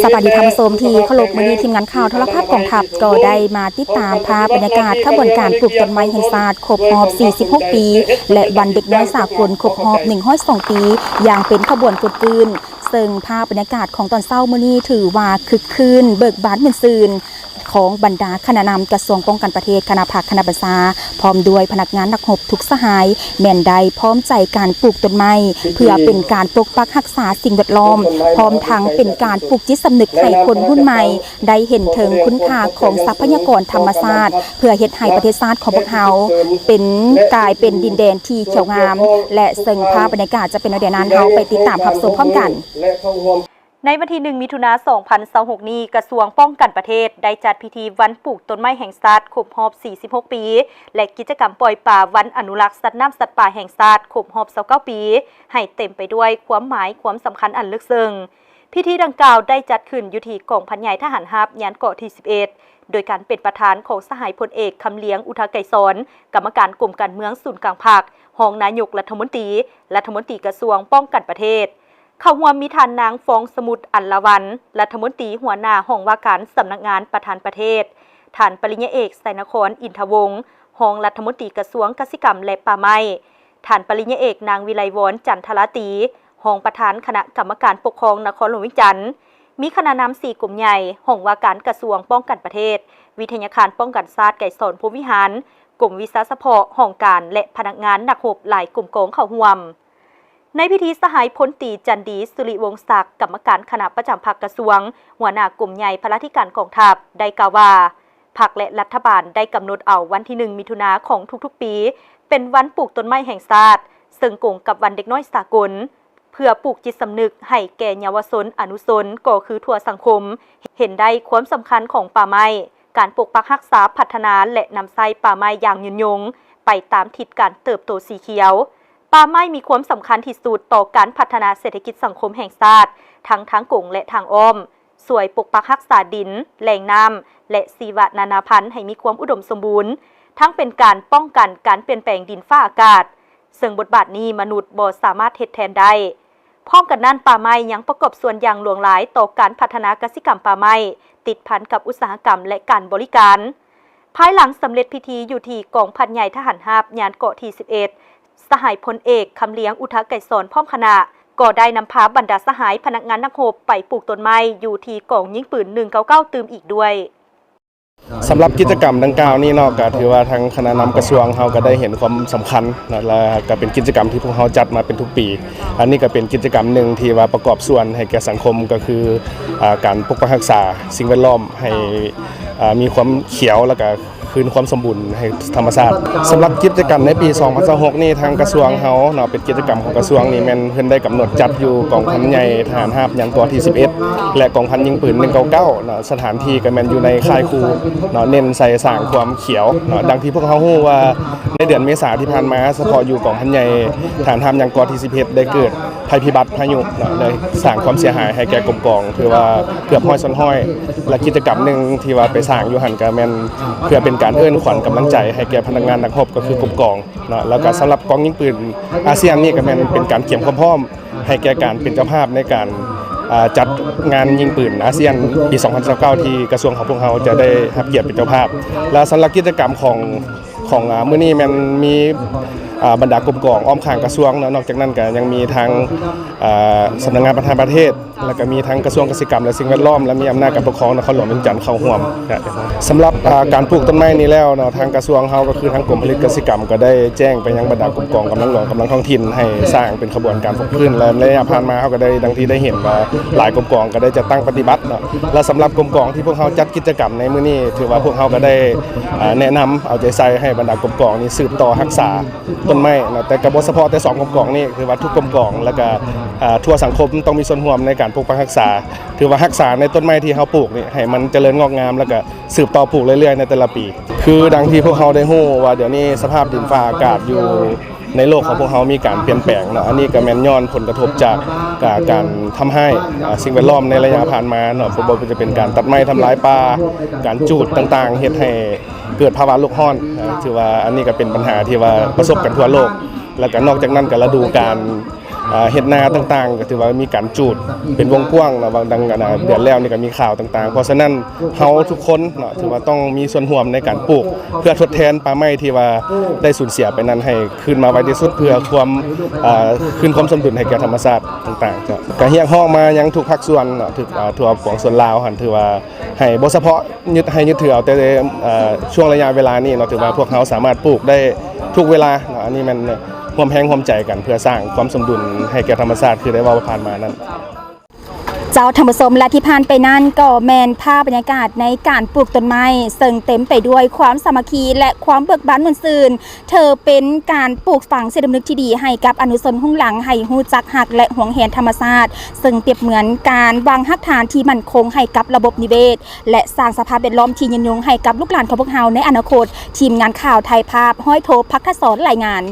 ສະບາຍດີທ່ານຜູ້ຊົມທີ່ເຄົາລົບ, ມື້ນີ້ທີມງານຂ່າວໂທລະພາບກອງທັບກໍໄດ້ມາຕິດຕາມພາບບັນຍາກາດຂະບວນການປູກຕົ້ນໄມ້ແຫ່ງຊາດຄົບຮອບສີ່ສິບຫົກປີ ແລະ ວັນເດັກນ້ອຍສາກົນຄົບຮອບໜຶ່ງຮ້ອຍສອງປີ ຢ່າງເປັນຂະບວນກົວນກື້ນ. ເຊິ່ງພາບບັນຍາກາດຂອງຕອນເຊົ້າມື້ນີ້ຖືວ່າຄຶກຄື້ນເບີກບານມ່ວນຊື່ນ ຂອງບັນດາຄະນະນຳກະຊວງປ້ອງກັນປະເທດ, ຄະນະພັກ, ຄະນະບັນຊາ ພ້ອມດ້ວຍພະນັກງານນັກຮົບທຸກສະຫາຍ ແມ່ນໄດ້ພ້ອມໃຈການປູກຕົ້ນໄມ້ ເພື່ອເປັນການປົກປັກຮັກສາສິ່ງແວດລ້ອມ, ພ້ອມທັງເປັນການປູກຈິດສຳນຶກໃຫ້ຄົນຮຸ່ນໃໝ່ໄດ້ເຫັນເຖິງຄຸນຄ່າຂອງຊັບພະຍາກອນທຳມະຊາດ ເພື່ອເຮັດໃຫ້ປະເທດຊາດຂອງພວກເຮົາເປັນ, ກາຍເປັນດິນແດນທີ່ຂຽວງາມ ແລະ ເຊິ່ງພາບບັນຍາກາດຈະເປັນແນວໃດນັ້ນ ເຮົາໄປຕິດຕາມຮັບຊົມພ້ອມກັນ. ໃນວັນທີໜຶ່ງ ມິຖຸນາ ສອງພັນຊາວຫົກນີ້, ກະຊວງປ້ອງກັນປະເທດໄດ້ຈັດພິທີວັນປູກຕົ້ນໄມ້ແຫ່ງຊາດຄົບຮອບສີ່ສິບຫົກປີ ແລະ ກິດຈະກຳປ່ອຍປາວັນອະນຸລັກສັດນ້ຳສັດປ່າແຫ່ງຊາດຄົບຮອບຊາວເກົ້າປີ ໃຫ້ເຕັມໄປດ້ວຍຄວາມໝາຍຄວາມສຳຄັນອັນເລິກເຊິ່ງ. ພິທີດັ່ງກ່າວໄດ້ຈັດຂຶ້ນຢູ່ທີ່ກອງພັນໃຫຍ່ທະຫານຮາບ ຍານເກາະທີສິບເອັດ ໂດຍການເປັນປະທານຂອງສະຫາຍພົນເອກ ຄຳລຽງ ອຸທະໄກສອນ ກຳມະການກົມການເມືອງສູນກາງພັກ, ຮອງນາຍົກລັດຖະມົນຕີ, ລັດຖະມົນຕີກະຊວງປ້ອງກັນປະເທດ. ເຂົ້າຮ່ວມມີທ່ານນາງ ຟອງສະໝຸດ ອັນລະວັນ ລັດຖະມົນຕີຫົວໜ້າຫ້ອງວ່າການສຳນັກງານປະທານປະເທດ, ທ່ານປະລິນຍາເອກ ໄຊນະຄອນ ອິນທະວົງ ຮອງລັດຖະມົນຕີກະຊວງກະສິກຳ ແລະ ປ່າໄມ້, ທ່ານປະລິນຍາເອກ ນາງ ວິໄລວອນ ຈັນທະລາຕີ ຮອງປະທານຄະນະກຳມະການປົກຄອງນະຄອນຫຼວງວຽງຈັນ, ມີຄະນະນຳສີ່ກົມໃຫຍ່, ຫ້ອງວ່າການກະຊວງປ້ອງກັນປະເທດ, ວິທະຍາຄານປ້ອງກັນຊາດໄກສອນ ພົມວິຫານ, ກົມວິຊາສະເພາະ, ຫ້ອງການ ແລະ ພະນັກງານນັກຮົບຫຼາຍກົມກອງເຂົ້າຮ່ວມ. ໃນພິທີ, ສະຫາຍພົນຕີ ຈັນດີ ສຸລິວົງສັກ ກຳມະການຄະນະປະຈຳພັກກະຊວງ, ຫົວໜ້າກົມໃຫຍ່ພະລາທິການກອງທັບ ໄດ້ກ່າວວ່າ ພັກ ແລະ ລັດຖະບານໄດ້ກຳນົດເອົາວັນທີໜຶ່ງ ມິຖຸນາຂອງທຸກໆປີ ເປັນວັນປູກຕົ້ນໄມ້ແຫ່ງຊາດ, ເຊິ່ງກົງກັບວັນເດັກນ້ອຍສາກົນ, ເພື່ອປູກຈິດສຳນຶກໃຫ້ແກ່ເຍົາວະຊົນອະນຸຊົນ ກໍຄືທົ່ວສັງຄົມ ເຫັນໄດ້ຄວາມສຳຄັນຂອງປ່າໄມ້, ການປົກປັກຮັກສາ, ພັດທະນາ ແລະ ນຳໃຊ້ປ່າໄມ້ຢ່າງຍືນຍົງ ໄປຕາມທິດການເຕີບໂຕສີຂຽວ. ປ່າໄມ້ມີຄວາມສຳຄັນທີ່ສຸດຕໍ່ການພັດທະນາເສດຖະກິດສັງຄົມແຫ່ງຊາດ ທັງທາງກົງ ແລະ ທາງອ້ອມ, ຊ່ວຍປົກປັກຮັກສາດິນ, ແຫຼ່ງນ້ຳ ແລະ ຊີວະນານາພັນໃຫ້ມີຄວາມອຸດົມສົມບູນ, ທັງເປັນການປ້ອງກັນການປ່ຽນແປງດິນຟ້າອາກາດ, ເຊິ່ງບົດບາດນີ້ມະນຸດບໍ່ສາມາດເຮັດແທນໄດ້. ພ້ອມກັນນັ້ນ, ປ່າໄມ້ຍັງປະກອບສ່ວນຢ່າງຫຼວງຫຼາຍຕໍ່ການພັດທະນາກະສິກຳປ່າໄມ້, ຕິດພັນກັບອຸດສາຫະກຳ ແລະ ການບໍລິການ. ພາຍຫຼັງສຳເລັດພິທີຢູ່ທີ່ກອງພັນໃຫຍ່ທະຫານຮາບ ຍານເກາະທີສິບເອັດ, ສະຫາຍພົນເອກ ຄຳລຽງ ອຸທະໄກສອນ ພ້ອມຄະນະ ກໍໄດ້ນຳພາບັນດາສະຫາຍພະນັກງານນັກຮົບໄປປູກຕົ້ນໄມ້ຢູ່ທີ່ກອງຍິງປືນໜຶ່ງເກົ້າເກົ້າຕື່ມອີກດ້ວຍ. ສຳລັບກິດຈະກຳດັ່ງກ່າວນີ້ເນາະ ກໍຖືວ່າທາງຄະນະນຳກະຊວງເຮົາກໍໄດ້ເຫັນຄວາມສຳຄັນເນາະ ແລະ ກໍເປັນກິດຈະກຳທີ່ພວກເຮົາຈັດມາເປັນທຸກປີ. ອັນນີ້ກໍເປັນກິດຈະກຳໜຶ່ງທີ່ວ່າປະກອບສ່ວນໃຫ້ແກ່ສັງຄົມ ກໍຄື ອາ ການປົກປັກຮັກສາສິ່ງແວດລ້ອມໃຫ້ ອາ ມີຄວາມຂຽວ ແລ້ວກໍ ຄືນຄວາມສົມບູນໃຫ້ທຳມະຊາດ. ສຳລັບກິດຈະກຳໃນປີສອງພັນຊາວຫົກນີ້ ທາງກະຊວງເຮົາເນາະ ເປັນກິດຈະກຳຂອງກະຊວງນີ້ ແມ່ນເພິ່ນໄດ້ກຳນົດຈັດຢູ່ກອງພັນໃຫຍ່ທະຫານຮາບ ຍານເກາະທີສິບເອັດ ແລະ ກອງພັນຍິງປືນໜຶ່ງເກົ້າເກົ້າເນາະ. ສະຖານທີ່ກໍແມ່ນຢູ່ໃນຄ້າຍຄູເນາະ ເນັ້ນໃສ່ສ້າງຄວາມຂຽວເນາະ. ດັ່ງທີ່ພວກເຮົາຮູ້ວ່າ ໃນເດືອນເມສາທີ່ຜ່ານມາ ສະເພາະຢູ່ກອງພັນໃຫຍ່ທະຫານຮາບ ຍານເກາະທີສິບເອັດ ໄດ້ເກີດ ໄພພິບັດພາຍຸເນາະ ໄດ້ສ້າງຄວາມເສຍຫາຍໃຫ້ແກ່ກົມກອງ ຖືວ່າເກືອບຮ້ອຍສ່ວນຮ້ອຍ ແລະ ກິດຈະກຳໜຶ່ງທີ່ວ່າໄປສ້າງຢູ່ຫັ້ນ ກໍແມ່ນເພື່ອເປັນການເອີ້ນຂວັນກຳລັງໃຈໃຫ້ແກ່ພະນັກງານນັກຮົບ ກໍຄືກົມກອງເນາະ. ແລ້ວກໍສຳລັບກອງຍິງປືນອາຊຽນນີ້ ກໍແມ່ນເປັນການກຽມຄວາມພ້ອມໃຫ້ແກ່ການເປັນເຈົ້າພາບໃນການ ອາ ຈັດງານຍິງປືນອາຊຽນປີສອງພັນຊາວເກົ້າ ທີ່ກະຊວງຂອງພວກເຮົາຈະໄດ້ຮັບກຽດເປັນເຈົ້າພາບ. ແລ້ວສຳລັບກິດຈະກຳຂອງ ຂອງ ອາ ມື້ນີ້ແມ່ນມີ ອາ ບັນດາກົມກອງອ້ອມຂ້າງກະຊວງເນາະ. ນອກຈາກນັ້ນກໍຍັງມີທາງ ອາ ສຳນັກງານປະທານປະເທດ ແລ້ວກໍມີທາງກະຊວງກະສິກຳ ແລະ ສິ່ງແວດລ້ອມ ແລະ ມີອຳນາດການປົກຄອງນະຄອນຫຼວງວຽງຈັນເຂົ້າຮ່ວມ. ສຳລັບ ອາ ການປູກຕົ້ນໄມ້ນີ້ແລ້ວເນາະ ທາງກະຊວງເຮົາກໍຄືທາງກົມຜະລິດກະສິກຳ ກໍໄດ້ແຈ້ງໄປຍັງບັນດາກົມກອງກຳລັງຫຼວງ ກຳລັງທ້ອງຖິ່ນ ໃຫ້ສ້າງເປັນຂະບວນການປົກພື້ນ ແລະ ໃນໄລຍະຜ່ານມາເຮົາກໍໄດ້ ດັ່ງທີ່ໄດ້ເຫັນວ່າຫຼາຍກົມກອງກໍໄດ້ຈັດຕັ້ງປະຕິບັດເນາະ. ແລະ ສຳລັບກົມກອງທີ່ພວກເຮົາຈັດກິດຈະກຳໃນມື້ນີ້ ຖືວ່າພວກເຮົາກໍໄດ້ ອາ ແນະນຳເອົາໃຈໃສ່ໃຫ້ບັນດາກົມກອງນີ້ສືບຕໍ່ຮັກສາຕົ້ນໄມ້ເນາະ ແຕ່ກໍບໍ່ສະເພາະແຕ່ສອງກົມກອງນີ້ ຄືວ່າທຸກກົມກອງ ແລ້ວກໍ ອາ ທົ່ວສັງຄົມຕ້ອງມີສ່ວນຮ່ວມໃນການປົກປັກຮັກສາ ຖືວ່າຮັກສາໃນຕົ້ນໄມ້ທີ່ເຮົາປູກນີ້ ໃຫ້ມັນຈະເລີນງອກງາມ ແລ້ວກໍສືບຕໍ່ປູກເລື້ອຍໆໃນແຕ່ລະປີ. ຄືດັ່ງທີ່ພວກເຮົາໄດ້ຮູ້ວ່າ ດຽວນີ້ສະພາບດິນຟ້າອາກາດຢູ່ ໃນໂລກຂອງພວກເຮົາມີການປ່ຽນແປງເນາະ. ອັນນີ້ກໍແມ່ນຍ້ອນຜົນກະທົບຈາກ ກາ ການທຳຮ້າຍ ອາ ສິ່ງແວດລ້ອມໃນໄລຍະຜ່ານມາເນາະ, ບໍ່ວ່າຈະເປັນການຕັດໄມ້ທຳລາຍປ່າ, ການຈູດຕ່າງໆ ເຮັດໃຫ້ເກີດພາວະໂລກຮ້ອນ. ອາ ຖືວ່າອັນນີ້ກໍເປັນບັນຫາທີ່ວ່າປະສົບກັນທົ່ວໂລກ. ແລ້ວກໍນອກຈາກນັ້ນກໍລະດູການ ອ່າເຮັດນາຕ່າງໆ ກໍຖືວ່າມີການຈູດເປັນວົງກວ້າງເນາະ ວ່າດັ່ງອັນນ່າເດືອນແລ້ວນີ້ກໍມີຂ່າວຕ່າງໆ ເພາະສະນັ້ນເຮົາທຸກຄົນເນາະ ຖືວ່າຕ້ອງມີສ່ວນຮ່ວມໃນການປູກ ເພື່ອທົດແທນປ່າໄມ້ທີ່ວ່າໄດ້ສູນເສຍໄປນັ້ນ ໃຫ້ຄືນມາໄວທີ່ສຸດ ເພື່ອຄວາມ ອ່າ ຄືນຄວາມສົມດຸນໃຫ້ແກ່ທຳມະຊາດຕ່າງໆ. ເຈົ້າ ກໍຮຽກຮ້ອງມາຍັງທຸກພາກສ່ວນເນາະ ທຸກ ອ່າ ທົ່ວປວງຊົນລາວຫັ້ນ ຖືວ່າໃຫ້ບໍ່ສະເພາະ ຍຶດ ໃຫ້ຍຶດຖືເອົາແຕ່ ເອີ ຊ່ວງໄລຍະເວລານີ້ເນາະ ຖືວ່າພວກເຮົາສາມາດປູກໄດ້ທຸກເວລາເນາະ. ອັນນີ້ແມ່ນຮ່ວມແຮງຮ່ວມໃຈກັນ ເພື່ອສ້າງຄວາມສົມດຸນໃຫ້ແກ່ທຳມະຊາດ ຄືໄດ້ເວົ້າຜ່ານມານັ້ນ. ເຈົ້າ ທ່ານຜູ້ຊົມ ແລະ ທີ່ຜ່ານໄປນັ້ນກໍແມ່ນພາບບັນຍາກາດໃນການປູກຕົ້ນໄມ້ ເຊິ່ງເຕັມໄປດ້ວຍຄວາມສາມັກຄີ ແລະ ຄວາມເບີກບານມ່ວນຊື່ນ. ເທີເປັນການປູກຝັງຈິດສຳນຶກທີ່ດີໃຫ້ກັບອະນຸຊົນຮຸ່ງຫຼັງ ໃຫ້ຮູ້ຈັກຮັກ ແລະ ຫວງແຫນທຳມະຊາດ, ເຊິ່ງປຽບເໝືອນການວາງຮາກຖານທີ່ໝັ້ນຄົງໃຫ້ກັບລະບົບນິເວດ ແລະ ສ້າງສະພາບແວດລ້ອມທີ່ຍືນຍົງໃຫ້ກັບລູກຫຼານຂອງພວກເຮົາໃນອະນາຄົດ. ທີມງານຂ່າວໄທພາບ ຮ້ອຍໂທ ພັກທະສອນ ລາຍງານ.